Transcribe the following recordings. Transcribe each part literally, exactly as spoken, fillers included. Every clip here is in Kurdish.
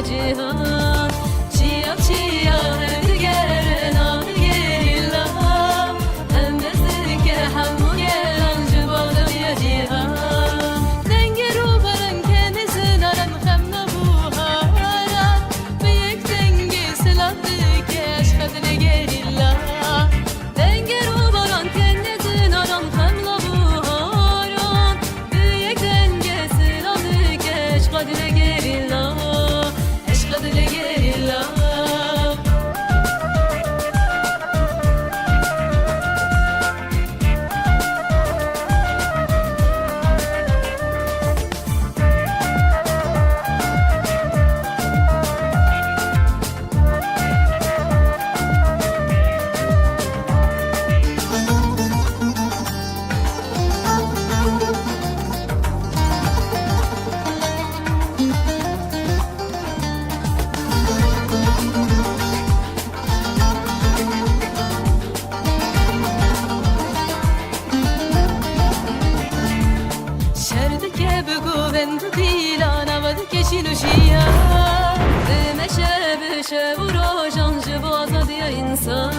Cîhan, çiya çiya her digere navê gerîla. Hembêz dike hemû gelan ji bo azadiya cîhan. Dengê rûbaran kenê zinaran xem nabû haran. Bi yek dengê silav dike eşqa dilê gerîla. Dengê rûbaran kenê zinaran xem nabû haran. Bi yek dengê silav dike eşqa dilê gerîla. Eşqa dilê gerîla. Şer dike bi govend û dîlan, ava dike şîn û şiyan. Dimeşe bi şev û rojan ji bo azadiya însan.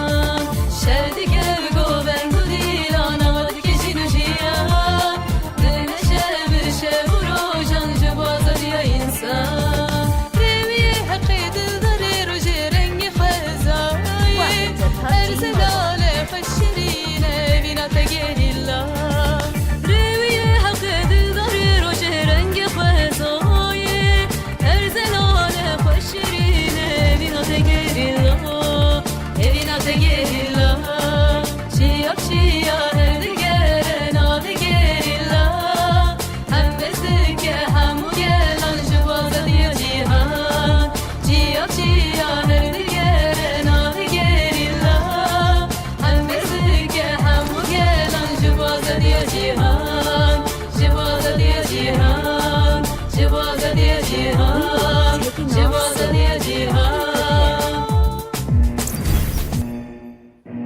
Şer dike bi govend û dîlan, ava dike şîn û şiyan. Dimeşe bi şev û rojan ji bo azadiya însan. Rêwiyê heqê dildarê rojê rengê xwezayê. Her zelale xwe şirîne vîna te gerîla. Rêwiyê heqê dildarê rojê rengê xwezayê. Her zelale xwe şirîne vîna te gerîla. Evîna te gerîla. Çiya çiya her digere navê gerîla. Hembêz dike hemû gelan ji bo azadiya cîhan. Çiya çiya her digere navê gerîla. Hembêz dike hemû gelan ji bo azadiya cîhan. Ji bo azadiya cîhan. Ji bo azadiya cîhan. Ji bo azadiya cîhan.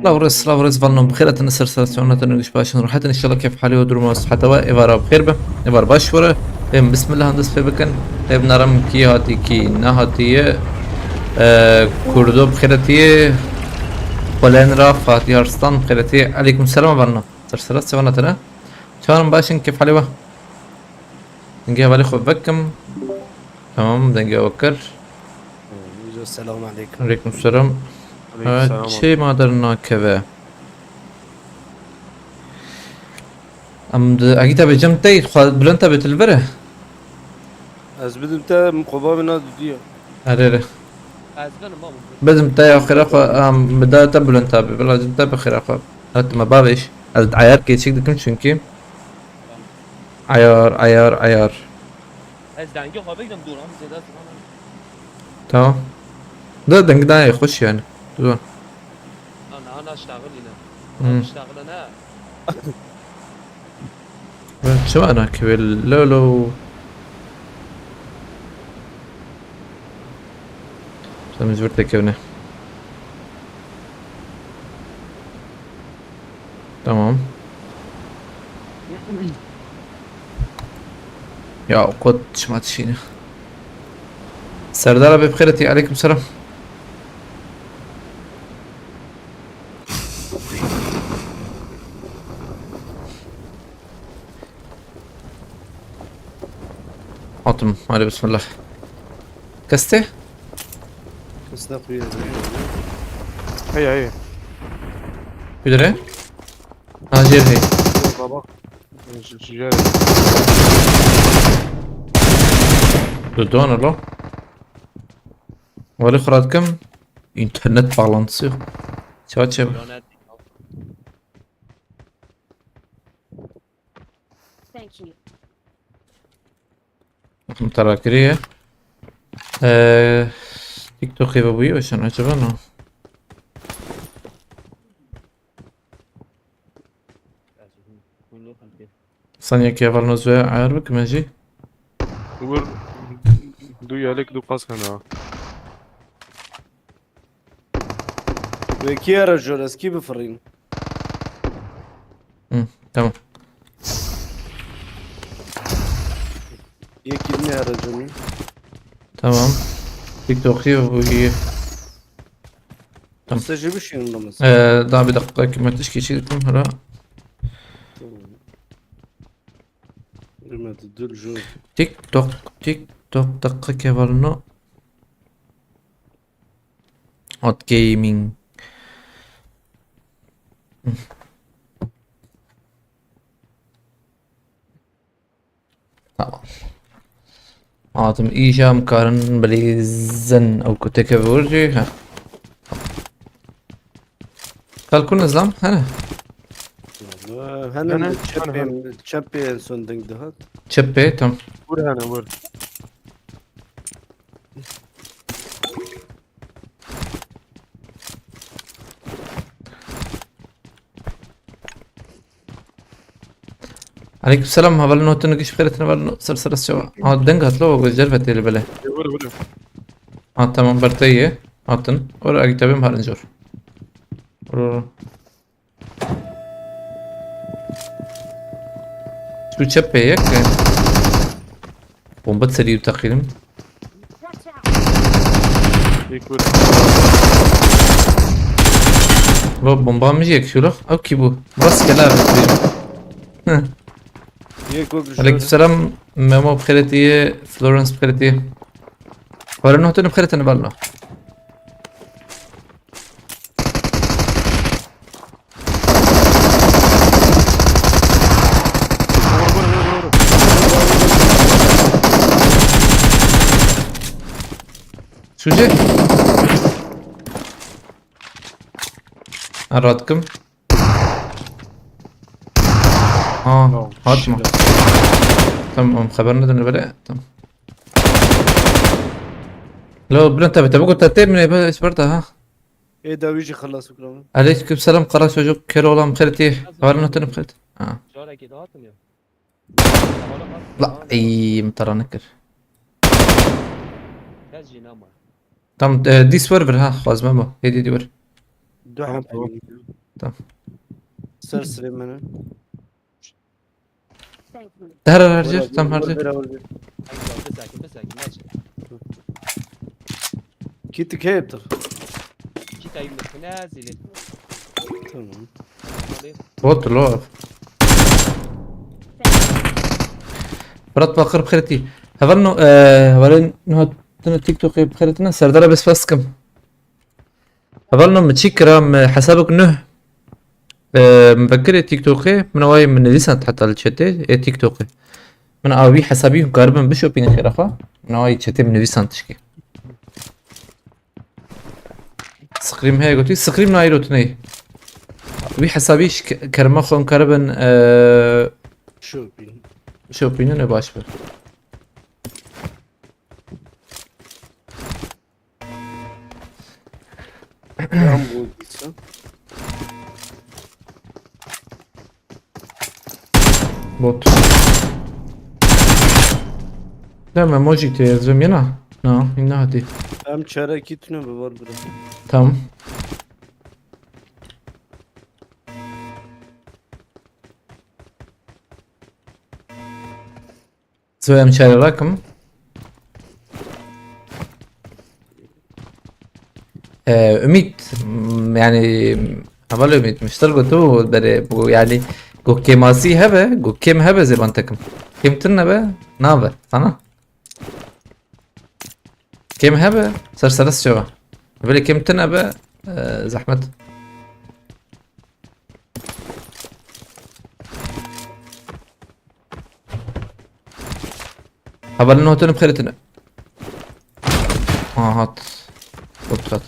Silav û rêz, silav û rêz, van non bi xêr hatin, ser serasiyona te, nû giş baş in, rahat in, inşallah kêf halê we, duruma siheta we, êvara bi xêr be, êvar baş were. Êm bismillah, em dest pê bikin. Êm naram kî hatî, kî nehatî ye. E, Kurdo bi xêr hatiye. Xwelen ra Fatih Arslan bi xêr hatiye. Eleykum selam, van non. Ser serasiyona te ne? Çarim baş in, kêf halê we. Dengê hevalê xwe vekim. Tamam, dengê we kir. Selamun aleyküm. Aleyküm selam. Aleyküm selam. Çê ma dernakeve. Em di, egî te bê cem tey, xwe bilind te bê, tu li vir e? Ez bidim te, min xwe bavê na dudiya. Erê, erê. Ez binim, baba. Bidim te ya xêra xwe, em, bi da te bilind te bê, bila cem te bi xêra xwe. Evet, me bavêj. Ez eyar keçik dikim çünkü. Eyar, eyar, eyar. Ez dengê xwe bigrim, dûr, em zêde ziman. Tamam. Da deng dayê xweş yani. Dûr. Ana, ana, ştaxil yine. Hmm. Ana, ştaxil ne? Ben çima nakeve lolo. Sen mecbur tekevne. Tamam. Ya, o kot çima tişîne. Serdar abi, bi xêr hatî. Aleyküm selam. Hatim, hadi bismillah. Keste? Kes ne kuyu? Hey, hey. Kudre? Ha, jêr hey. Baba. J-, jêr. Dudon lo. Wali xwe radikim. İnternet bağlantısı yok. Çawa çe? Thank you. Mutarakiriye. Ee, TikTok'ê ve bûyî weşan acaba no? Saniyekê heval nozve ayar bikime jî. Vur du yelek, du kask hene ha. Wekî here jor, ez kî bifirîn? Hı, tamam. Yekî din here cemî. Tamam. TikTok'u bu iyi. Tamam. Mesajı bir şey anlamaz. Ee, daha bir dakika, hükümet iş geçirdim hala. Tamam. Hükümet, dur, şu TikTok, TikTok, dakika kevalno. Hot Gaming. Tamam. Hatim îşa em karin bilîzin ew kuteke vurcî. Ha. Kalkun izlam, hene? Hene, hene, hene, hene. Çepê, çepê en son deng dihat. Çepê, tam. Vur hene, vur. Aleyküm selam, hevalno, tu nigiş bixêr tine, hevalno, ser ser şewa. Ha, deng hat lo, go cerve tê li bele. Vur, vur. Ha, tamam, berteye. Hatin. Ora agitabe harin jor. Ora. Şu çep peyek. Bomba seriyor takıyım. Ilk vur. Lo bomba mı yek şu lo? Ew kî bû? Rastgele abi. Hı. Yek vur. Aleykümselam. Memo bixêretiye, Florence bixêretiye. Wara nohtin bixêretine balno. Şuje. Ha, ratkim. Ha, hatma. Tamam, xeber nedin böyle. Tamam. Lo, Bülent abi, tabi ku te têr mine, be, hiç berda, ha. Ê dawî jî xelas bikiramin. Aleyküm selam, kara çocuk, kero olan bixêretiye. Var mı nohtin bixêret? Ha. Carekê dihatin ya. La, ey, min tara nekir. Kes jî nema. Tam, e, dîs wer vir ha, xwazme bo. Hêdî dî wer. Du heb. Tamam, tamam. Tamam. Ser sirê min e. Her, her, her, tam her. Were, were, were, were. Bisakin, bisakin, bisakin. Kî tu kê yaptır? Kî tayî mi? Ne zîlê? Tamam. Bot lo. Fırat Bakır bixêretî. Hevalno, e, hevalên niha tine TikTok'ê bixêretine, Serdara bes fas kim. Hevalno, mi çi kira, mi hesabek nuh, e, mi vekirê TikTok'ê, min awayê min nivîsand heta li chatê, ê TikTok'ê. Min a wî hesabî hûn karibin bişopînin xêra xwe. Min awayê chatê min nivîsand tişkî. Scream heye gotî. Scream nayê rotineyê. Wî hesabî ji ke-, kerema xwe hûn karibin, e, Şopîn. Şopînin e baş be. Yan bu dîsa. Bot. Deme emoji tê ez vêm yena. Na, yine hadi. Em çarekî tune bi var bira. Tamam. Zoya em çare rakim. Ee, Ümit, m-, yani, heval Ümit, miştir gotu bere bu, yani, go kêmasî hebe, go kêm hebe zêban tekim. Kêm tune be, nabe, sana. Kêm hebe, ser seres çeva. Böyle kêm tune be, e, zahmet. Hevalên hotine bixêretine. Ha, hat. Bot hat.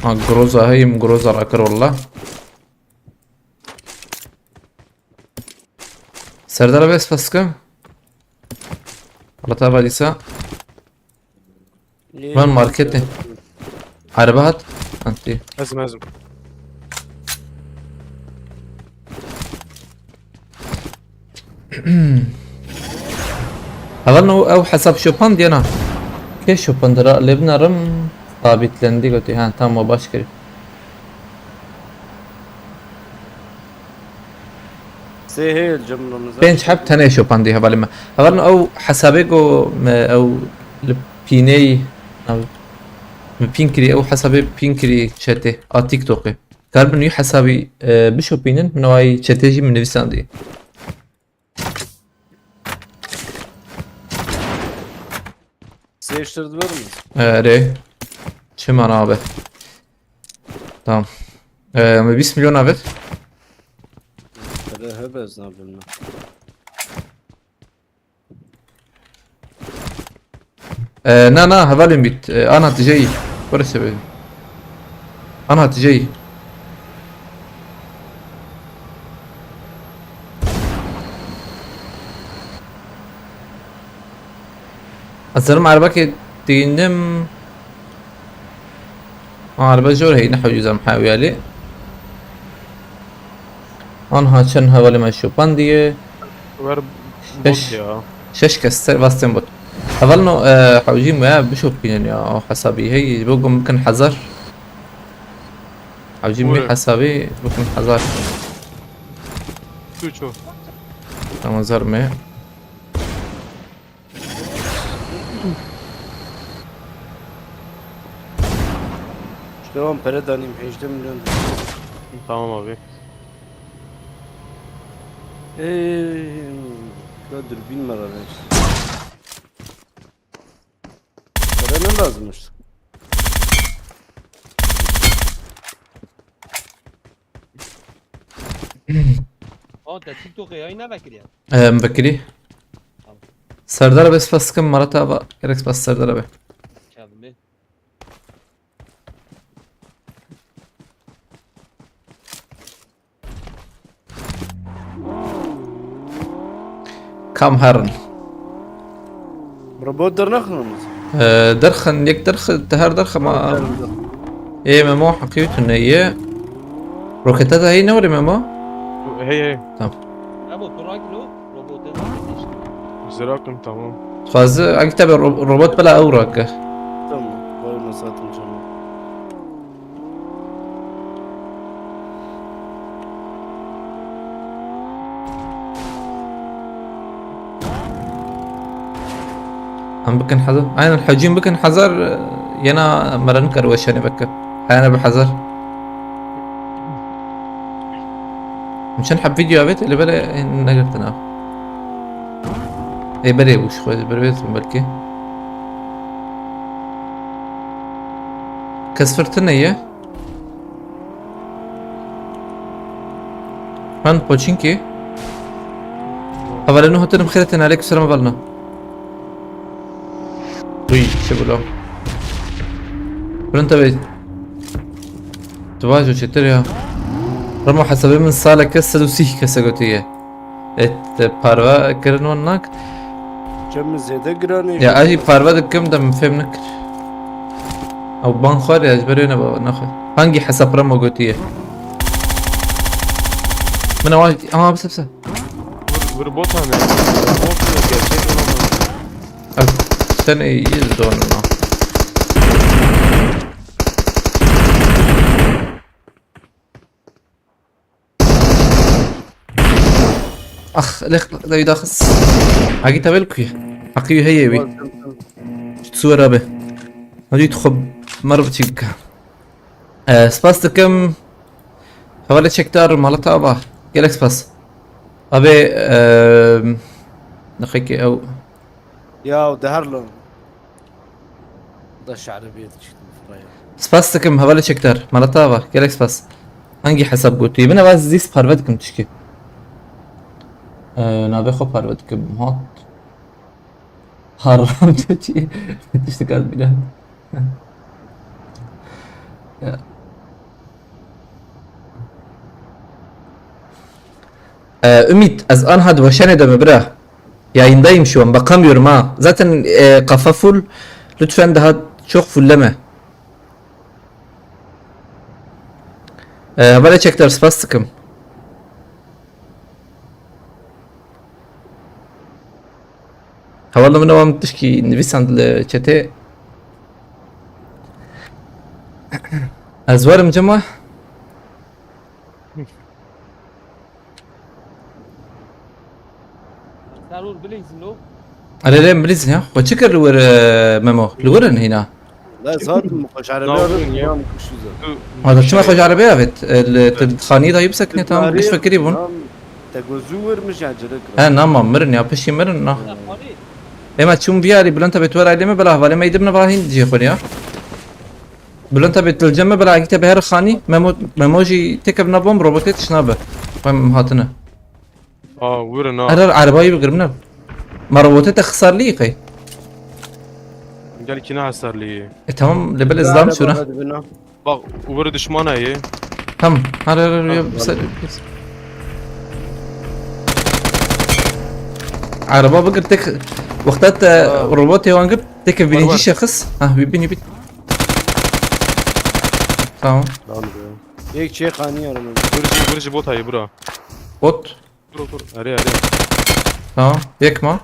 Ha, Groza heyim, Groza rakir valla. Serdar abi, spas kim? Allah tabi dîsa. Van marketê. Araba hat. Anti. Ezim, ezim. Heval no ew hesap şopand ya na? Kê şopand ra lê binarim sabitlendi gotî. Ha, tamam, o baş kirî. Sê heye li cem Ramazan. Pênc heb tenê şopandî hevalê me. Hevalin ew hesabê ku me ew li pîney, ew me pîn kirî, ew hesabê pîn kirî chatê a TikTokê. Karibin wî hesabî, e, bişopînin, min wayî chatê jî min nivîsandî. Sê şir diber mi? Erê. Çima nabe? Tamam. Ee, me bîst milyon avêt. Hele hebe ez nabim. Ee, na, na, hevalên bît. Ee, ana tijeyî. Were sebê. Ana tijeyî. Ez zerim erebekê dînim. Erebe jor heyne hewcî zem hewiyalî. Anha çend hevalê me şopandiye. Ver Şeş. Bot ya. Şeş kes ser vasten bot. Hevalno, e, hewcî me bişopînin ya, o hesabî hey, ji bo gum bikin hezar. Hewcî me Buyurun. Hesabî bikin hezar. Suço. Tamam, zar me. İşte on pere danayım, hejdeh milyon. Tamam abi. Ey, ya dürbün var abi. Para ne lazımmış? Aa, te TikTokê yayın ne vekiriye? Em vekirî. Tamam. Serdar be spas kim, Marat abi, gerek spas Serdar abi. Kevmi. Kam herin. Robot dernaxin mi? Ee, derxin, yek derxi, te her derxi ma. Ê Memo, heqî tu neye. Roketa da heyî ne were Memo? Hey, hey. Tamam. Memo, tu rak lo, robotê da. Zirakim, tamam. Xwazi, agi tabi ro-, robot bela ew rake. Tamam, var mı satın canım? Em bikin hezar. Aynen, hecîn bikin hezar, yena mera nikare weşanê veke. Heyana bi hezar. Min çend heb video avêt, lê belê negirtin ev. Ê berê bû, ji xwe berê bêtin belkî. Kes firtine ye. Ben Poçinki. Hevalê nû hatirim xêretin, aleykum selam hevalno. Uy, çi bilo. Printa bê. Tu vajo çetir ya. Ramo hesabê min saleke sed û sî kese gotiye. Et parve kirin wan nak. Cem zêde giran e. Ya, ez jî parve dikim de min fêm nekir. Ew ban xwar ya, ji ber wê ne baba, naxwe. Hangî hesab Remo gotiye? Min ew, aha, bise, bise. Vur, vur bot hane. Bot mu? Gerçek mi? Ev tenê yî didon na. Ax, lêx, dawî daxis. Agî tewel kuye. Heqî wî heye wî. Ji tu wera be. Hadi tu xwe mer biçî bike. Ee, spas dikim. Hevalê çekdar, malata ava. Gelek spas. Abi, ee, nexekê ew. Ya, de her lo. Da şe'rebiyê diçîtim firaya. Spas dikim, hevalê çekdar. Malata ava. Gelek spas. Hangî hesab gotiye? Min eva zîst parve dikim tişkî. Ee, navê xwe parve dikim. Hat. Haram çi? Tiştek az bile. Ya. Ee, Ümit, ez anha di weşanê de me bira. Yayındayım şu an, bakamıyorum ha. Zaten, e, kafa full. Lütfen daha çok fulleme. E, hevalê çekdar, spas dikim. Hevalno min ewa min tişkî nivîsand li çetê. Ez werim cema. Serur bilîzin lo. Erê, erê, bilîzin ya. Xwe çi kir li wir, e, Memo? Li wir in hîna. La ez hatim xwe ji erebeya avêt, ya min kuştî zor. Hada çima xwe ji erebeya avêt? E, li, tu xanî dayî bisekine, tamam, giş fikirî bûn. Te got zû wir, min jî acele kir. He, nama, mirin ya, piştî mirin, na. Ema çûm viyarî, Bülent abi, tu were ailê me, bela hevalê me yê dibine va hîn cihê xwe ya. Bülent abi, tu li cem me, bela ekî te bi her xanî, Memo, Memo jî têkevna bom, robotê tişt nabe. Em hatine. Aa, wir in ha. Her her arabayı bigirim ne? Ma robotê te xisarlî qey? Gelkî ne xisarlî. E tamam, lê belê zlam şuna. Bak, wir düşman heye. Tamam, her her her. Araba bigir tek wexta te robotê wan gir, tek birinci şahıs. Ha, bir bini bit. Tamam. Lan be. Yek çê xanî yanımız. Wir jî, wir jî bot heye bura. Bot. Kur, kur. Erê, erê. Tamam. Yek ma.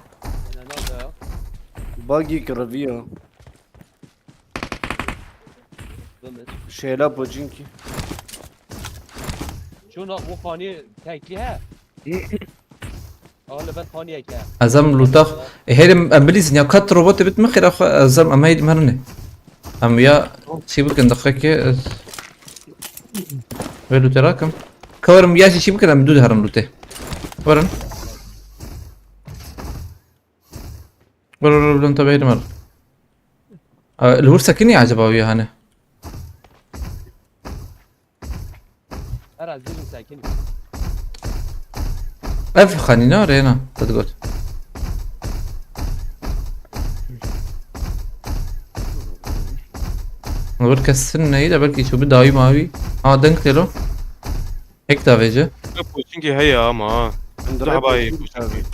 Bagi kırıvıyor. Şehla Pochinki. Şuna bu xanî tekli he. Aa, li ber xaniyek he. Ez em lûta. E, hêrim em bilîzin ya kat robotê bit min xêra xwe, ez em em heydim herinê. Em ya çî bikin, deqekê ez vê lûtê rakim. Ka werim ya jî çî bikin, em dû diherin lûtê. Werin. Wer, wer, wer, Bülent abi, heydim herin. E, li wir sekinî acaba wî hane? Her ez bijim sekinî. Ev xanî ne rêna, te digot. Li wir kes sin neyî de belkî çû bi dawî mawî. Ha, deng têlo. Hek davêje. Poçinkî heye ama ha. Em Du direkt heba heye poçinkî poçinkî.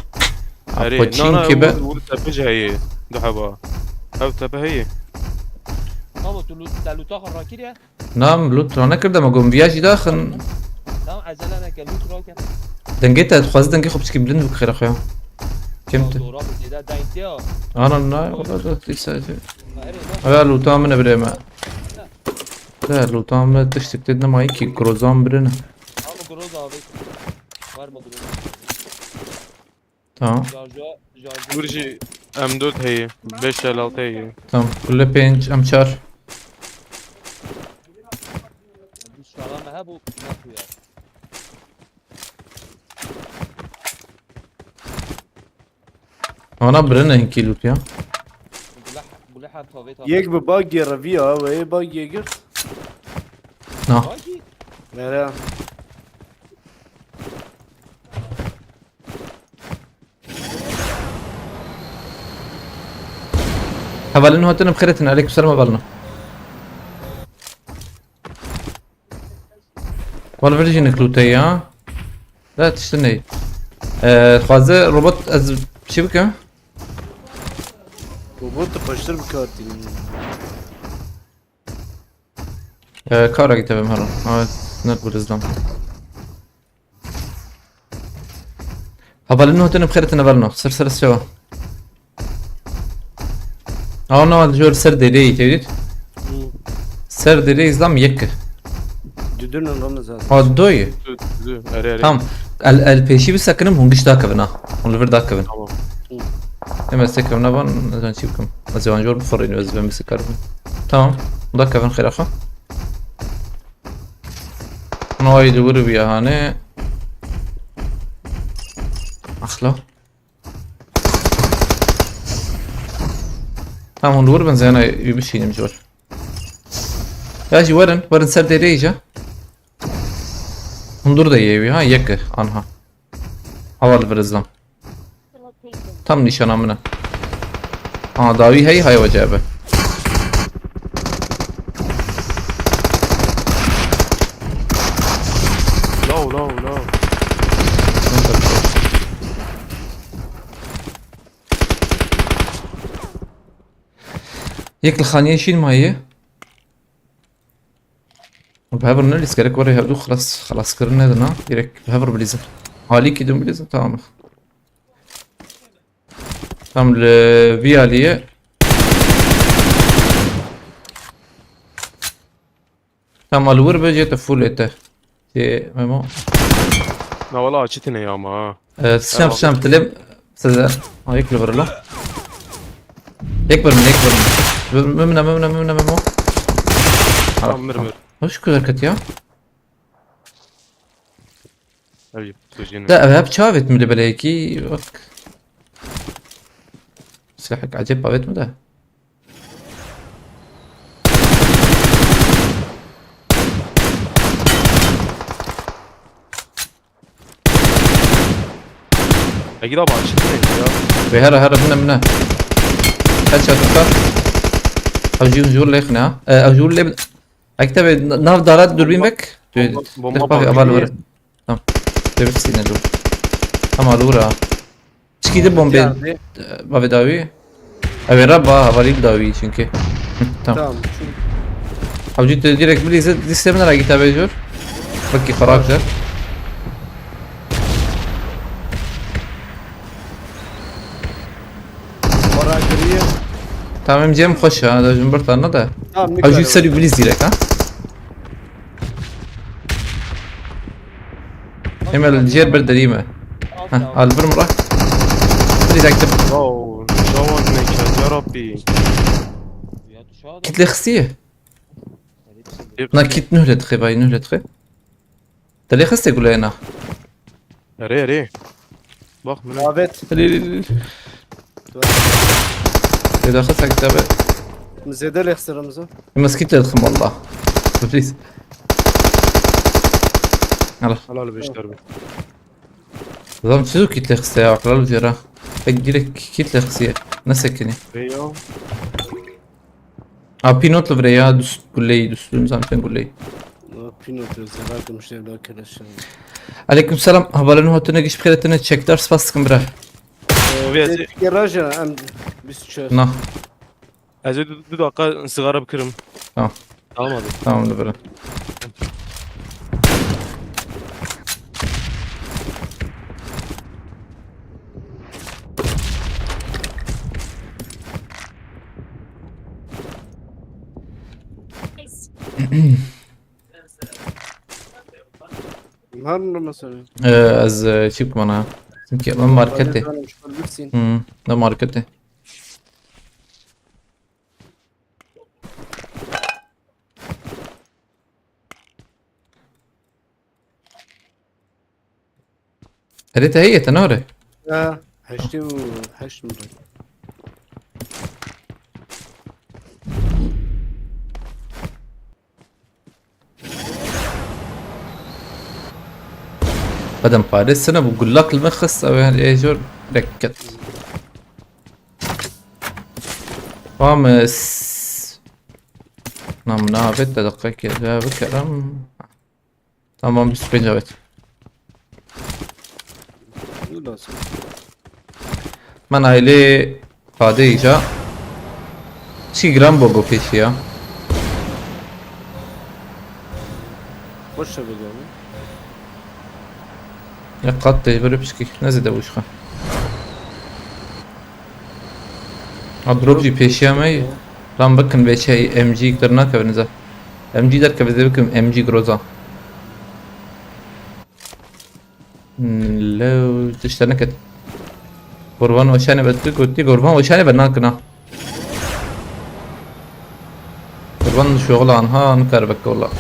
Ha, Erê, poçinkî nana, be. Û, û tepe jî heye. Du heba. Ev tepe heye. Ama tu lu-, te lûta xwe rakiriye? Na, min lût rane kir, dema gom viya jî daxin. Tamam, ezele neke, lût rake. Dengê te, dixwaze dengê xwe piçkî bilind bike xêra xwe ya. Kêm te. Dora bi zêde deng te ya. Ana, na, wala da, dîsa. Erê, na. Ev lûta min e birê me. De, lûta min tiştek tê nema, yekî grozan birine. Ama groza abi. Var mı groza? Tamam. Şarjı, şarjı. Dur jî M dört heye, beş elli altı heye. Tamam. Kule pênc, M çar. Bu şarame he bu nasıl ya? Ana birine hinkî lût ya. Guleha, guleha tavê tavê. Yek bi bagê reviya, wê bagê girt. Na. Bagî? Nere? Hevalin hatin bi xêretin, aleyküm selam hevalin. Wal vir jî nik lûtey ya. Da tiştin ney. Ee, dixwaze robot ez çi bikim? Robot dixweştir bikartî. Ee, kara git evim heron. Evet, net bu rizdan. Hevalin hatin bi xêretin hevalin. Ser ser şeva. Aa, no, jor ser derê tevdit. Hı. Ser derê izlam yek. Düdürün Ramazan. Ha, doy. Dü, dü, erê, erê. Tamam. El, el pêşî bisekinim, hûn giş dakevin ha. Hûn li vir dakevin. Tamam. Hı. Em ez têkevin navan, ez wan çî bikim. Ez ê wan jor bixorînim, ez vê misikar bim. Tamam. Dakevin xêra xwe. Noy li wir biya hane. Axla. Tamam, hûn li wir bin, zêna wî bişînim ji wir. Ya jî werin, werin ser dêrê îca. Hundur de yê wî ha, yek anha. Awa li vir izlam. Tam nîşana min e. Aa, dawî heyî, haya wece ebe. Low, low, low. Yek li xaniyê şîn mayî. Bi hev re nelîz, gerek were hevdû xilas, xelaskirin nedin ha. Gerek bi hev re bilîzin. Alîkî din bilîzin, tamam. Tam li vî alî ye. Tam li wir be, jê te full ete. Jê Memo. Na wala açî tine ya ama ha. Ee, şem, şem, tilê. Size. Ha, yek li vir la. Yek bir min, yek bir min. Mimne, mimne, mimne, mimo. Tamam, mir, mir. Hoş güzel kat ya. Ev jî, tu jî ne. Da, ev hep çavet mi de belki? Bak. Silahek acayip avet mi de? Egi da başladı ya. Ve her, her, bine, bine. Kaç atırsa? Ev jûr, jûr lêxne ha. E, ev jûr lê. Ekte ve nav darat dürbün bek. Bomba, bomba lêx bak, aval var. Tamam. Tebrik sine dur. Tamam, dur ha. Çikî de bombê, Geldi. E, bavê dawî. Ew ê re ba, hevalî dawî çünkü. Hı, tamam. Tamam. Şu Hewcî tu direkt bilî lîste min ra gîta bejor. Wekî xerab kir. Para giriye. Tamam, cem xweş ha, da jin bir tane de. Tamam, Hewcî nikare. Serî bilî zîrek ha. Hemen ciğer bir derime. Heh, al bir mura. Bir dakika. Wow, şawan ne kâr, ya Rabbi. Kit lê xistiye. Na kit nuh lê dixê, bay nuh lê dixê. Te lê xiste guleyê na. Erê, erê. Bak, mine. Davet. Lê, lê, lê. Lê daxist ek tabi. Zêde lê xiste Remzo. Ema skit lê dixim wallah. Please. Allah. Helal beşler be. Adam çizo kit lê xiste ya, kral jera. Ek direkt kit lê xiste. Ne sekini? Ve ya. A, pînot li vir e ya, dust guleyî, dustun zaten guleyî. Pînot e, zêra ki muşteri daha keleş yani. Aleyküm selam, hevalên hatine giş bixêre tine çekdar, spas dikim bira. Ee, Vê S. Tepki raja em bîst û çar. Na. Ez ê du, du dakika sigara bikirim. Tamam. Tamam abi. Tamam, li vir e. Her ne mesela? Ee, ez, e, çi bikim ana? Çünkü ben marketê. Hı, ne marketê? Erê te heye, te nare. Ya, heştê û heşt min re. Bedem parê sine bu gullak li min xist, ew ê jor reket. Ramis. Nam navê te deqekê de bikirim. Tamam, bîst û pênc evet. Nasıl? Man aile fade ica. Çi gram bogo pêşiya. Boş ver ya. Ya qat tecrübe pişki. Ne zede bu işe? Ha, drop jî pêşiya me ye. Lan bikin vê şey M G kir nakevin za. M G derkeve zê bikin M G groza. Hmm, lew tişte neket. Gorvan weşanê be tu gotî, Gorvan weşanê be nakina. Gorvan şoxla anha nikar veke wala.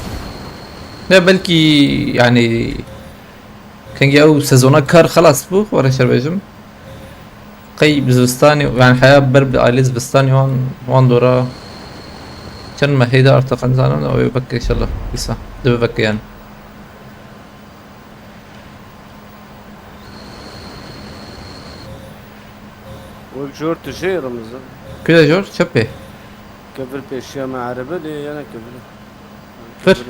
Ne belkî yani Kengî ew sezona kar xelas bû, were şer bêjim. Qey bi zivistanê, yani heya ber bi alî zivistanê wan, wan dora çend mehê de artiq nizanim, ew ê veke inşallah, dîsa. Dibe veke yani. Wek jor tu jê Remizan. Kule jor, çepê. Kevir pêşiya me erebe lê yana kevir. Kevir. Kevir.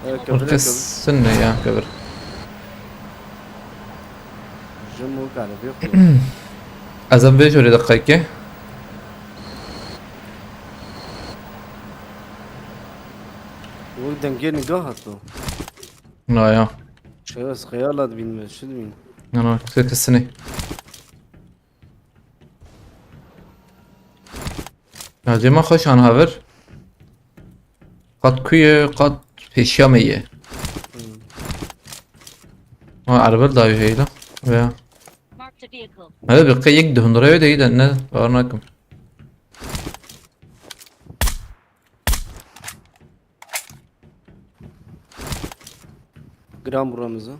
E, kevir, kevir. Orkes sinne ya kevir. Jim û karibi yok. Azam vê jor de qayke. Wek dengê niga hato. Na ya. Şeves xeyala dibîn me, çi dibîn? Na na, kise kesine. Ya cema xweş an haver. Qat kuye, qat pêşiya me ye. Hmm. Ha, erbil dayı heyla. Veya. Marked Marked a vehicle. Hadi bir kayık döndürüyor da iyi de ne? Var nakim. Gram buramıza.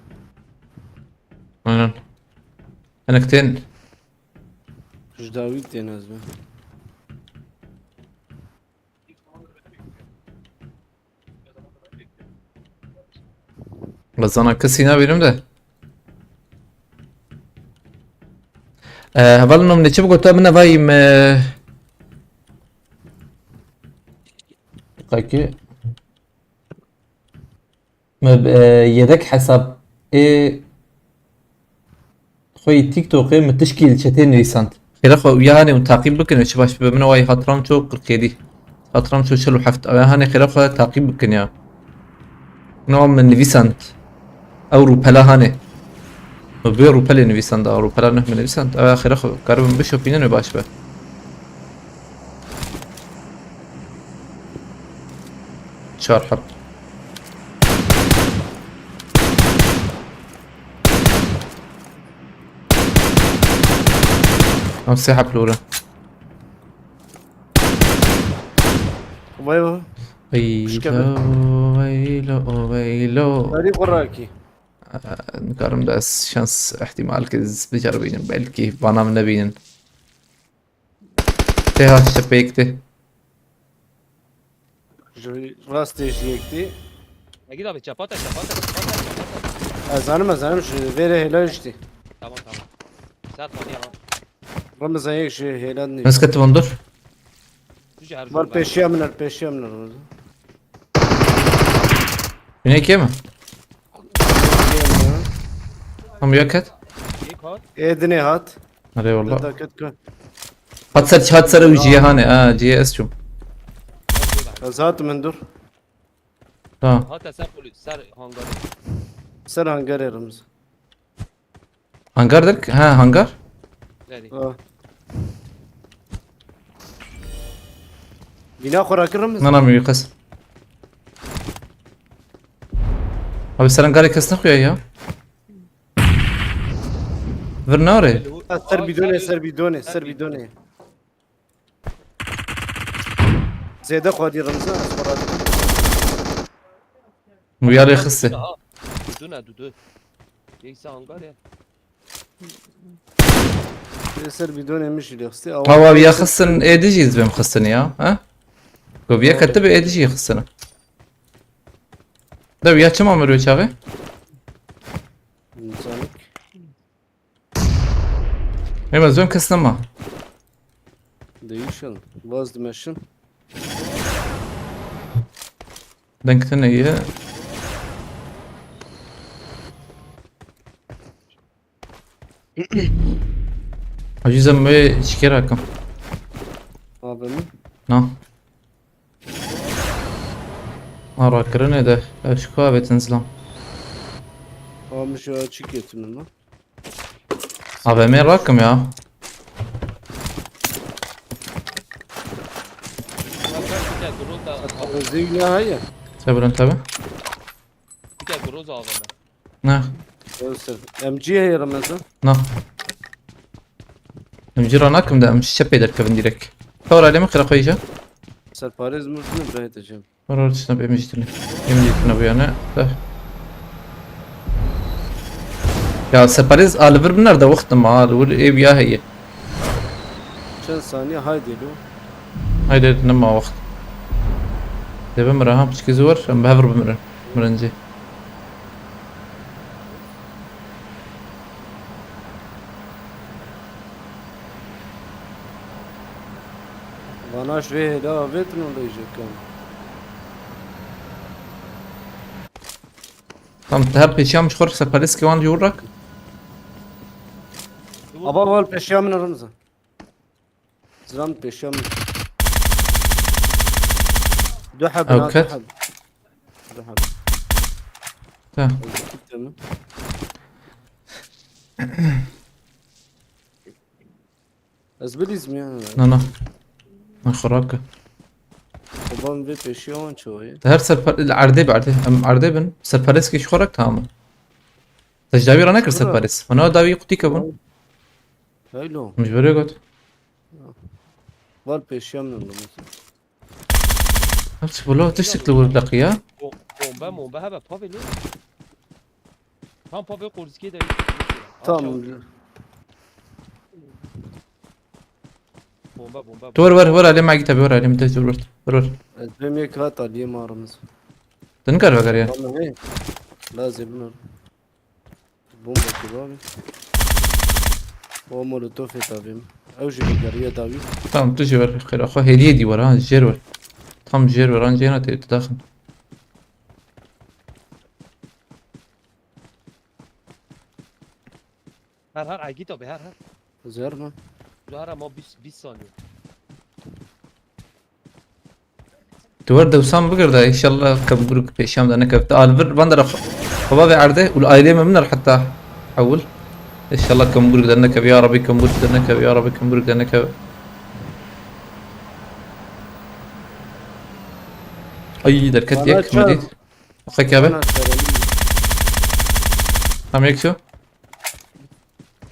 Aynen. Enekten. Ji dawî tên ez be. Lazana kesî nabînim de. Ee, hevalno min çi bigota min evayî me. Qakî. Me, e, yedek hesab ê xwe yê TikTokê min tişkî li çetê nivîsand. Xêra xwe, ya hanê hûn taqîb bikin, çi baş bibe min, wayî hat Ramço qirqêdî. Hat Ramço çil û heft. Ya hanê xêra xwe taqîb bikin ya. No min nivîsand. Ew rûpela hanê. Min bi rûpelê nivîsand, ew rûpela nuh min nivîsand. Ew xêra xwe, karibin bişopînin û baş be. Çar heb. Ew sê heb li wir e. Vay vay. Veylo, veylo, veylo. Darî xwe rakî. Ee, nikarim da ez şans ihtimal ki ez biceribînim. Belkî vana min nebînin. Tê ha, çepê yek tê. Ji rastê ji yek tê. Egîd abi, çapa te, çapa te, çapa te, çapa te. Ez zanim, ez zanim, ji vê re hêla jî tê. Tamam, tamam. Sat mani ya. Ramazan yek ji hêla nî. Nasıl katı bundur? Tu ji her Var jûr pêşiya min er, pêşiya min er Ramazan. Yine iki mi? Tamam, yok et. Yek hat. Ê dinê hat. Hadi eyvallah. Daket ka. Hat ser, hat ser ucu ya hani. Ha, G S çum. Ez hat min dur. Tamam. Hat ser polis, ser hangarı. Ser hangarê Ramazan. Hangar der? Ha, hangar? Nerede? Ha. Bina xwe rakir Ramazan. Nana mi yukas. Abi ser hangarê kes nexuya ya. Vir nare. Ha, ser bidonê, ser bidonê, ser bidonê. Zêde xwedî Remzan, ez xwe radî. Muyarê xiste. Duduna, dudu. Neyse hangar ya. Lê ser bidonê min jî lê xistî. Awa ya xistin ê dijî ez bêm xistin ya, ha? Goviye kete be ê dijî xistin. Da ya çima mir çaxê? Zanik. Ê, ez bêm kes nema. Değişen. Vaz dimeşin. Deng tine ye. Aciz em wê çikê rakim. Abi mi? Na. Ha, rakirinê de. Ev ji ku avêtin zilam? Abi şu açık getirin lan. A V M rakim ya. Bak, bak, bir de Groza. Zevne hayır. Sebirin tabi. Bir de Groza A V M. Ne? Yoksa M G heye Ramazan. Ne? M G ra nakim de, M G çepê derkevin direkt. Tawra lê min qira xweyîje. Serparêz murtine birayê te cem. Var var, tiştine bir M G tine. M G tine bu yani. De. Ya Serparêz a li vir binar de wextim a, li wir ê ya heye. Çend saniye haydi lo. Haydi nema wext. Dê bimire ha, piçkî zor, em bi hev re bimirin. Birincî. Vana ji vê hêla avêtin û lê jekan. Tam te her pêşiya min ji xwe re Serparêzkê wan jî rak. Aba wal pêşiya min Ramazan. Zilam pêşiya min. Du heb, ew na, du ket. Heb. Du heb. Te. Ez bilîzim ya. Na, na. Na, xirab ke. Babam vê pêşiya wan çawa ye? Te her serpa-, li erdê bi erdê. Em erdê bin. Serparêzkê ji xwe rak tamam. Te ji dawî re nekir Bira. Serparêz. Mana dawî qutî kevin. Heylo. Min ji berê got. Val pêşiya min limit. Hepsi bula tiştik li wir leqiya. Bo- Bombe mombe hebe pavilî. Tam pavilî Korskiyê de. Tam. Bombe bombe. Tu wer wer wer alê me gita wer alê me de wer wer wer. Ez bêm yek hat aliyê marimiz. Din kar veger ya. Tamam hey. Lazim bunlar. Bomba gibi abi. O molotof et abim. Ew jî bi geriye dawî. Tamam tu jî wer xêra xwe hêdiyê dî wer ha jêr wer. Tam jêr wer an jêna tê tu daxin. Her her Aygit abi her her. Zer mi? Zuhara ma bîst bîst saniye. Tu wer dewsan bigir de, inşallah kemburuk pêşiya me de nekevt. Alvir van dera xwe bavê erdê û li ailê me min er heta ewil. İnşallah kemburuk de nekev, ya Rabbi kemburuk de nekev, ya Rabbi kemburuk de nekev. Ay derket Bana yek çar. Medît. Xwe kabe. Bana çar. Tam yek şu.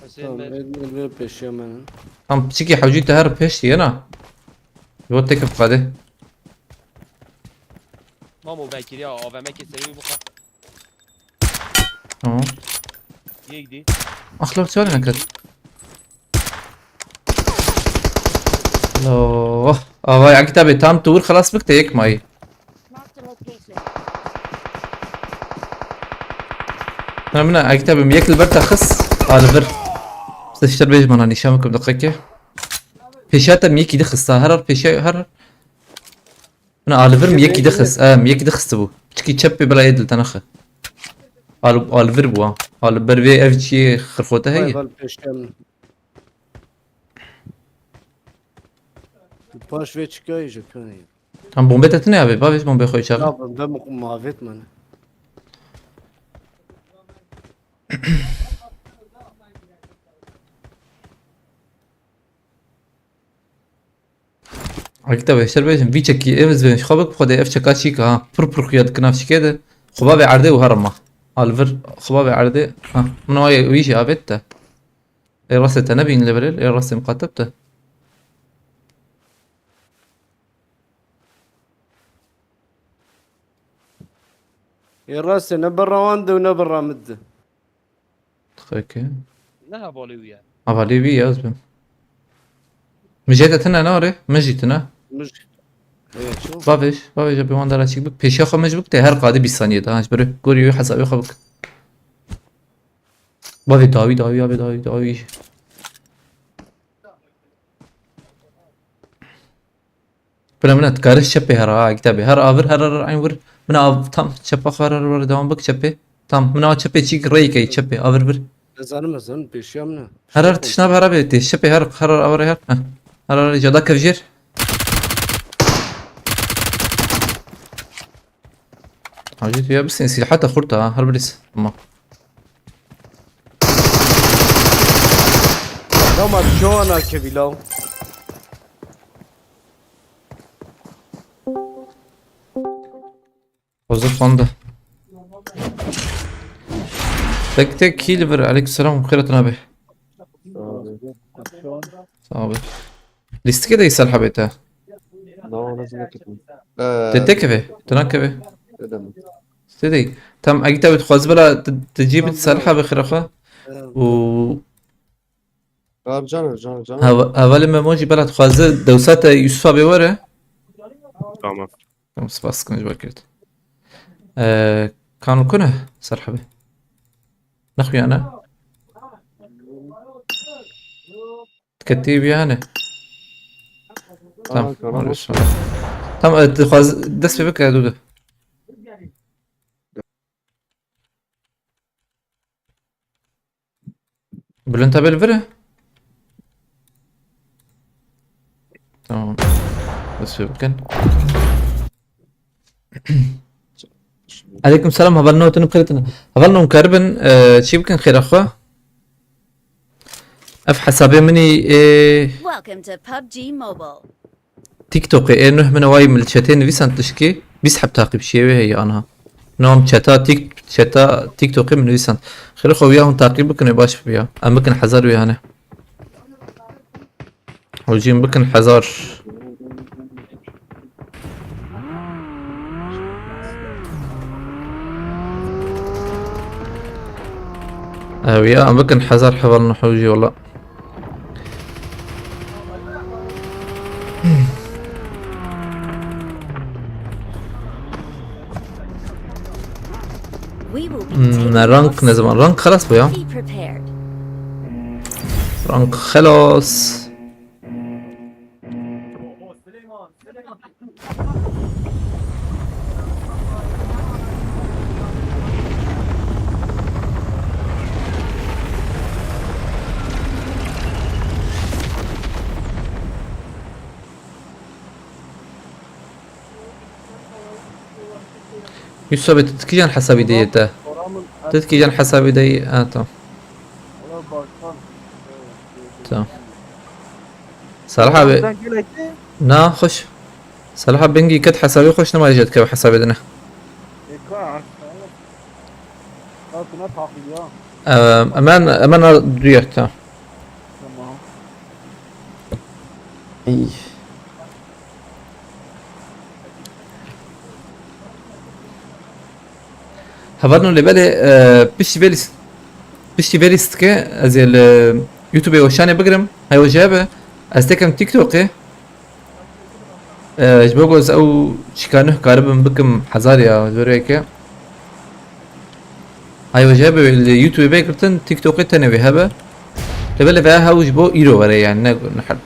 Hüseyin Tamam, Bey. el el ver pêşiya min. Tam piçikî hewcî te her pêş diye na. Yo tek qade. Mamo Bekir ya A V M keseyi bu kadar. Tamam. Yek di. Axlaq çare nekat. Allah. Avay Akit abi tam tu vur xelas bik te yek mayî. Marked a location. Hemine Akit abi yek li ber te xis. Alivir. Sister bêj mana nîşan bikim deqeke. Pêşiya te yekî dixista. Her her pêşiya her. Hemine Alivir mi yekî dixist. Em yekî dixist bû. Çikî çep pê bila yê dil te nexe. Al Alivir bû ha. Al ber vê ev çiyê xirxote heye. Val pêşiya min. Paş vê çikayê ji kanê. Tam bombe te tine abi. Bavêj bombe xwe çax. Ya ben ben mavêt min. Akit abi ser bêjin vî çekî ev ez bêjin xwe bik xwe de ev çeka çîka ha. Pir pir xuya dikin ev çikê de. Xwe bavê erdê û herma. Alivir xwe bavê erdê. Ha. Min o wî jî avêt te. Ê rastê te nebîn li berê, ê rastê miqateb te. Ê rastê ne berra wan de û ne berra min de. Xweke. Ne hevalê wî ye. Hevalê wî yaz bim. Min jê te tine ne orê? Min jî tine. Min jî. Ê ço? Bavêj, bavêj bi wan dara çîk bik. Pêşiya xwe min ji bik te her qadî bîst saniye daha ji berê. Gorî wî hesabê xwe bik. Bavê dawî, dawî, bavê dawî, dawî. Bira min dikare çepê her ha kitabê. Her avir, her her eyn vir. Min av tam çepa xwe her her vir devam bik çepê. Tam min av çepê çîk rey key çepê avir vir. Ezanim ezanim pêşiya min e. Her her tişna her abi tê çepê her her her avir her. Heh. Her her jada kev jêr. Hacı tu ya bisin silahata xurt ha her birisi. Tamam. Tamam çoğana kevila. Hazır fonda. Tek tek kill ver. Aleykümselam. Xeyratın abi. Sağ ol. Listike de isal habete. No, ne zaman gittim? Te tek eve. Tına keve. Ne demek? Te de. Tam agita bit xwaz bela te cî bit sal habe xirafa. U Abi canım, canım, canım. Hava hava le memo jî bela xwaz dewsate Yusuf abi were. Tamam. Tamam spas kan ji bakit. Eee kan kune sal habe. Naxuyana. Diketî biyane. Tamam. Aa, tamam. Tamam, e, dixwaz dest pê bike Dûdû. Bilind hebê li vir e? Tamam. Dest pê bikin. Aleyküm selam, hevalno tune bixêr tune. Hevalno em karibin, e, çî bikin xêra xwe? Ev hesabê min î, e, Welcome to PUBG Mobile. TikTokê ê nuh min wayî min li çetê nivîsand tişkî bîst heb taqîbçiyê wê heye anha. Nom çeta Tik çeta TikTokê min nivîsand. Xêra xwe wiya hûn taqîb bikin ê baş biya. Em bikin hezar wê hane. Hocîm bikin hezar. Ew ya, em bikin hezar hevalin hocî wala. Hmm, ne rank ne zaman? Rank xelas bû ya. Rank xelas. Yusuf abi, tu dikîjan hesabî de yê te? Tu dikîjan hesabî de yê? Ha, tamam. Tamam. Salih abi. Na, xweş. Salih abi, bingî ket hesabê xweş nema jê dikeve hesabê dine. Emen, emen duya, tamam. Tamam. Ey. Hevalno lê belê, e, piştî vê lîst-, piştî vê lîstike ez ê li YouTube-ê weşanê bigirim. Heyo jê be, ez têkim TikTokê. E, ji bo ku ez ew çîka nuh karibim bikim hezar ya, ji ber wê yekê. Ay, wê jê be, li YouTube vê girtin, TikTokê tenê wê hebe. Lê belê vê hew ji bo îro were, yani, ne, ne her.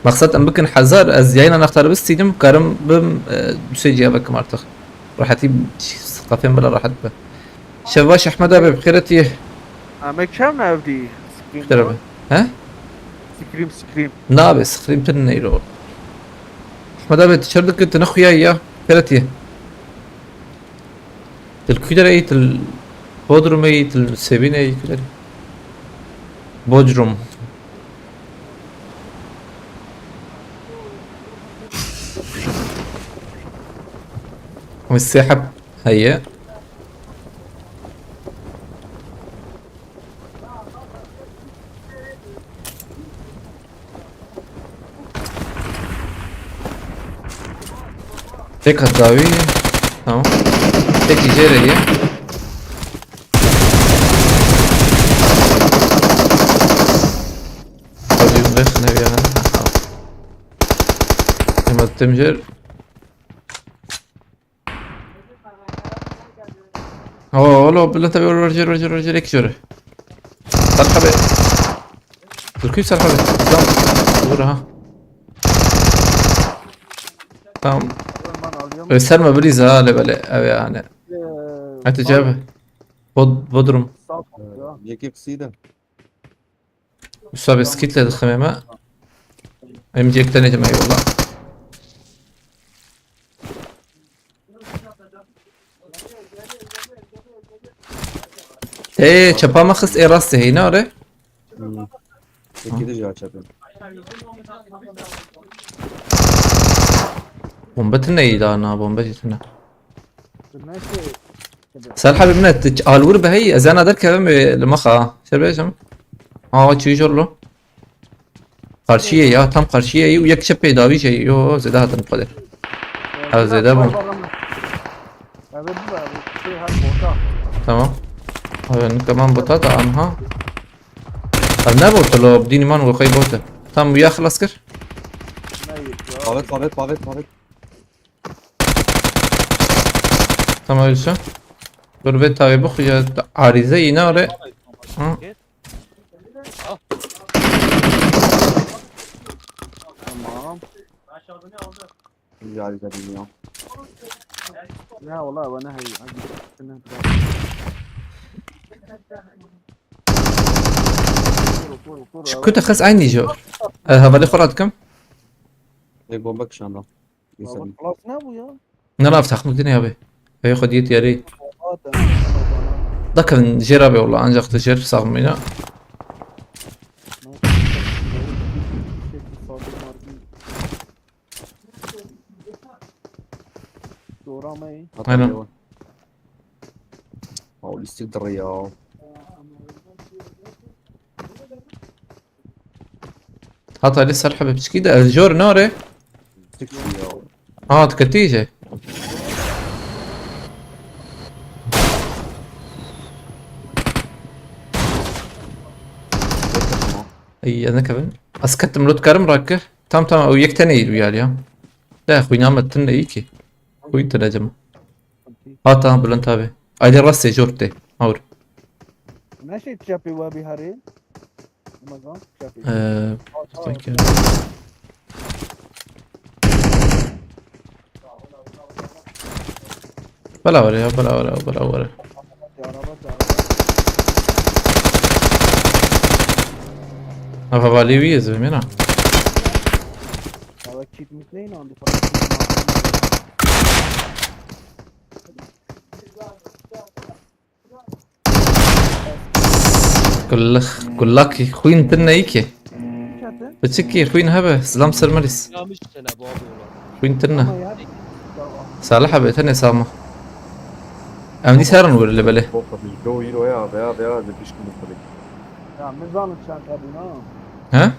Maqsad em bikin hezar, ez yayına nextar bistînim, karim bim, e, du sê ciya bikim artık. Rahatî, kafem bile rahat be. Şev baş Ehmed abi, bi xêretî. Em ê çem ne evdî? Scream. Xêr be. He? Scream, Scream. Nabe, Scream tune ne îro. Ehmed abi, tu çer dikit, tu ne xuya ya. Xêretî. Til kû derê yî, til Bodrumê yî, til Sêbînê yî, kû derê? Bodrum. Wî sê heb heye. Tek hat dawî. Tamam. Tek jê re ye. Hadi yüzüne şuna bir yana. Tamam. Hemen temcir. Oo, oğlum, Bülent abi, Roger, Roger, Roger, ek jürü. Serha Bey. Türkü Serha Bey. Tamam. Vur ha. Tamam. Österme bir iza ha, lebele. Ev yani. Ee, Hadi abi. Cevap. Bod Bodrum. Sağ ol ya. Yekek side. Usta, bi skitle dixime me. Em cek tenê me yolla. Ê, çepa me xist ê rastê heyna re. Hmm. Peki de cevap çapın. Bombe tine iyi daha na, bombe tine. Serha bi min e, tu alwir be hey, ez yana derkevim, e, li maxa. Ser bêjim. Aa, çi jor lo? Karşıya ya, tam karşıya ya, yek çepê dawî şey. Yo, zêde hatin bu kadar. Ha, zêde bu. Evet, bu da şey, her bota. Tamam. Abi, ne tamam bota da, aha. Abi, ne bota lo? Dînî man, we xey bota. Tam ya xilas kir. Pavet, pavet, pavet, pavet. Tamam, ölsün. Dur, ve tabi bu ya, arize yine oraya. Hı. Tamam. Güzel, güzel, bilmiyorum. Ya, ola, bana hey, hadi. Kur, kur, kur, Şu abi. Kutu xes aynı jo. E, havale xora dikim. Ê bombe kişanda. Baba, xelas ne bu ya? Ne laf takmik dine abi. Ey xwediyê diyarî. Zaten. Dakevin jêr abi, wala, ancak tu jêr saxmîna. Dora me. Aynen. Paulistî direya. Hat alî ser hebe piçkî de ez jor nare. Tik ya. Aa, diketî jê. Ey, ez nekevin. Ez ketim, lot karim rake. Tam tam, ew yek tenê yî ya. De xwîna me tune yî ki. Xwîn tune cem. Hata Bülent abi. Aydê rastê jor tê. Hawr. Neşê çapê we bî herê. Ramazan, çapê. Ee, Aa, tamam. Bela were ya, bela were, bela were. Ya, araba, ya, araba. Ava valî wî ez bimîna. Ya, bak, kit mit neyin andı falan. Kulak, kulak xwîn tune yî ki. Çatin? Piçikî xwîn hebe, zilam ser merîs. Yanlış sene bu abi olan. Xwîn tune. Ama ya, tamam. Salih abi, tenê sama. Em dî serin wir li belê. Boka bi do euro ya, veya, veya de pişkin bu. Ya, min zanim çend hebûn ha. He?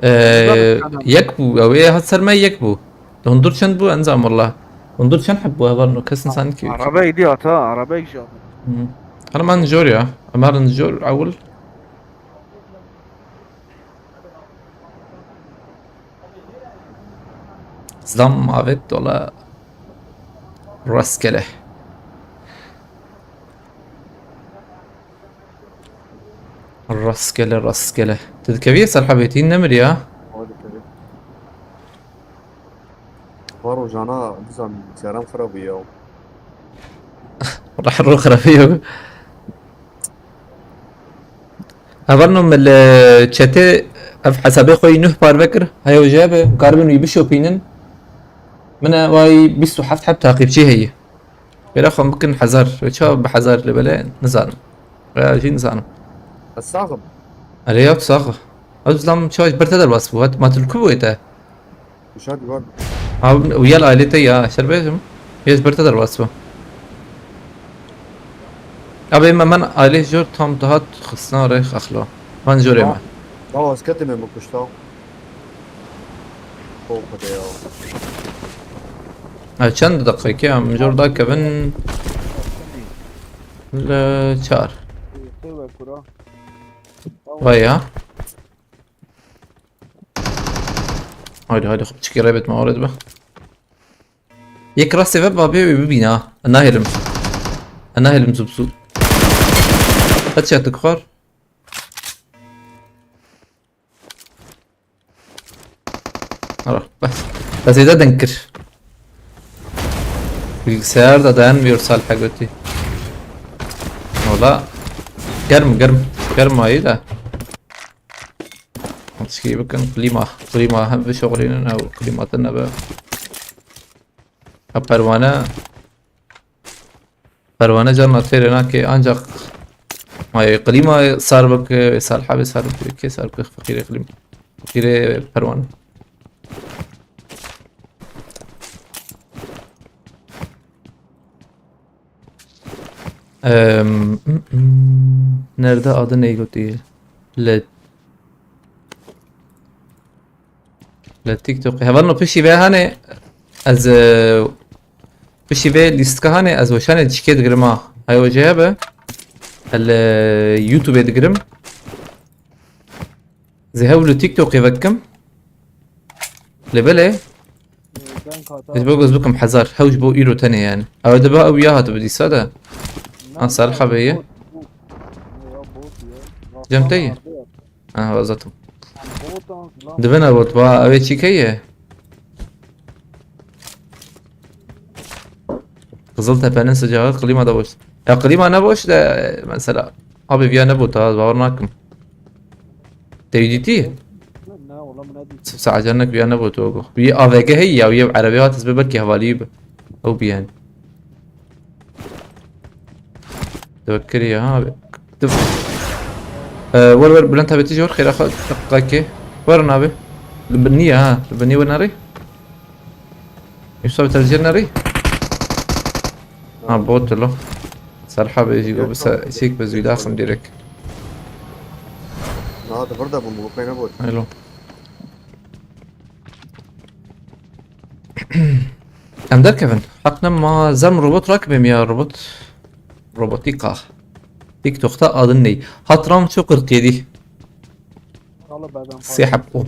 Ee, yek bû, ew ê hat ser me yek bû. Hundur çend bû? Enzam walla. Hundur çend heb bû hevalno? Kes insan ki. Araba îdî hata, araba îdî hata. Hı. Hala man jor ya. Em herin jor ewil. Zam avêt dola rastgele. Rastgele, rastgele. Tu dikevî ser hebêtî nemir ya. Aa, dikevî. Va rojana bizan caran xirab ya. Rah ro xirab ya. Hevalno min li çetê ev hesabê xwe yî nuh parve kir. Heya jê be, karibin wî bişopînin. Min e wayî bîst û heft heb taqîbçî heye. Wêra xwe bikin hezar. Wê çawa bi hezar li bele nizanim. Wêra jî nizanim. Ez sax im. Erê ya tu sax. Ez zilam çawa ji ber te derbas bû. Hat, ma tu li ku bûyê te? Uşak var. Ha, û yel ailê te ya, şer bêjim. Yê ji ber te derbas bû. Abê me, men ailê jor tam dihat xistina rêx exlo. Van jorê me. Ba, ba, ez ketime min kuşta. Xo Xwedê ya. Ha, çend deqeyke em jor da kevin li çar. Vay ya. Haydi, haydi, xwe piçekî rêbet me, orê dibe. Yek rastê ve babê wê bibîne ha. Ez nahêlim. Ez nahêlim zû bi zû. Headshot dixwar. Ara, bes. Ez ê de deng kir. Bilgisayar da dayanmıyor Salih'e götü. Valla. Germ, germ. Germ ayı da. Tişkî bikin klîma. Klîma hem bişoxlînin ew klîma tune be. Ha, perwane. Perwane carna têrê nake ancak. Ay, klîma sar bike, Salih'e be sar bike, kê sar bike, feqîrê klîma. Feqîrê perwane. Em, nerede adı ne gotiye? Li, li TikTok. Hevalno piştî vê hane ez, e, piştî vê lîstika hane ez weşanê çikê digirim ha. Hay o ceye be. Li YouTube'ê digirim. Zê hewl li TikTok'ê vekim. Lê belê. Ee, ben kata. Ez bo göz bikim hezar. Hew ji bo îro tenê yani. Ew dibe ew ya hatibi dîsa de. Ha, Salih abi ye. Cem te ye? Ha, vazatim. Dibine bot ba ew ê çîkê ye. Qiziltepe'nin sıcağı klima da boş. Ya klima ne boş de mesela. Abi viya ne bot ha, bawer nakim. Te wî dîtî? Na, wala min nedît. Sibsa acanek viya ne bot o. Wî A V G heyî ya, wî ev erebê hat ez bi belkî hevalî bi. Ew bi yani. Tevekkir ya ha. Ee, wer wer Bülent abi tijor xêra xwe qakê. Wer nabe. Niye ha? Niye wer nari? Yusuf abi telcir nari? Ha, bot lo. Serha be jigo bisa çek be zuyda xim direkt. Na, da burada bu mu? Kayna bot. Hello. Em derkevin. Heq nema zerm robot rakibim ya robot. Robotika. TikTok'ta adın ne? Hatram çok kırk yedi. Sê heb o.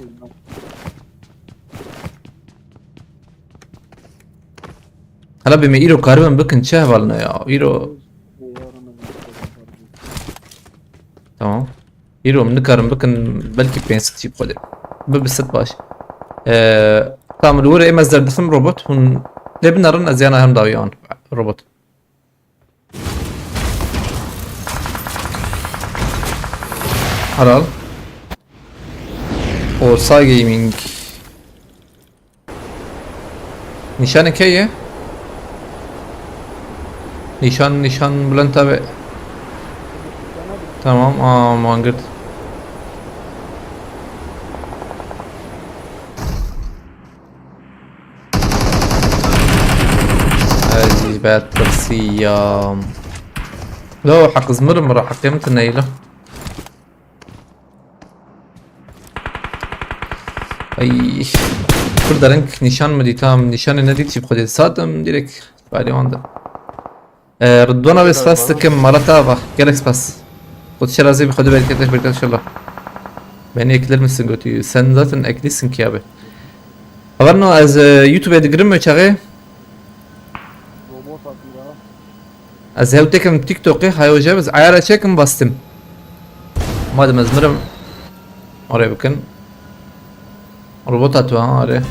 Hala bê me îro karibin bikin çi hevalina ya? Îro. Tamam. Îro min nikarin bikin belkî pênc sed jî bi xwedê. Bi bi sed baş. Ee, tamam, li wir ê me zerdixim robot. Hûn lê binerin ez yana hem dawiyan robot. Helal. Orsa Gaming. Nîşanê kê ye? Nîşan, nîşan Bülent abi. Tamam, aa, man girt. Ez jî betirsiyam. Lo, heq zimirim ra heqê min tune ye lo. Ay. Kur dereng nîşan mi dî, tam nîşanê nedît jî bi xwedê satim direk. Bari wanda. Ee, Ridwana ve spas dikim, mala te ava. Gelek spas. Xwedê şerazê bi xwedê bereket, bereket inşallah. Beni ekler misin götü? Sen zaten eklisin ki abi. Haber no, ez e, YouTube'e digirim mi çaxê? Robot atî ya. Ez hew tekim TikTok'ê, hay hoca, ez ayara çekim bastım. Madem ez mirim, oraya bakın. Robot atıyor ha oraya.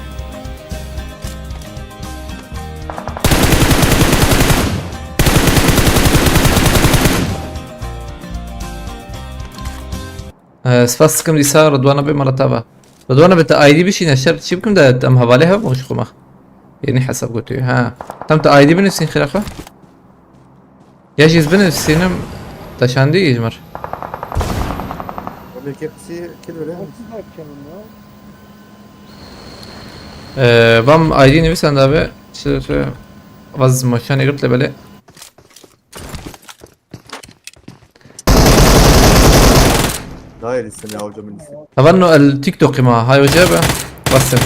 Ee, spas dikim dîsa Ridwana bê mala te ava. Ridwana bê te I D bişîne şer çi bikim de em hevalê hev û ji xwe me. Yeni hesap götüyor ha. Tam te I D binivîsîn xêra xwe. Ya jî ez binivîsînim te şandî ji mir. Wele kê qisî kil wele. Ee, vam I D nivîsan da be. Çi, çi, vaz maşanê girt le belê. Dayê lîstim ya hocam lîstim. Hevalno el TikTok'ê ma, hay hoca be. Basim.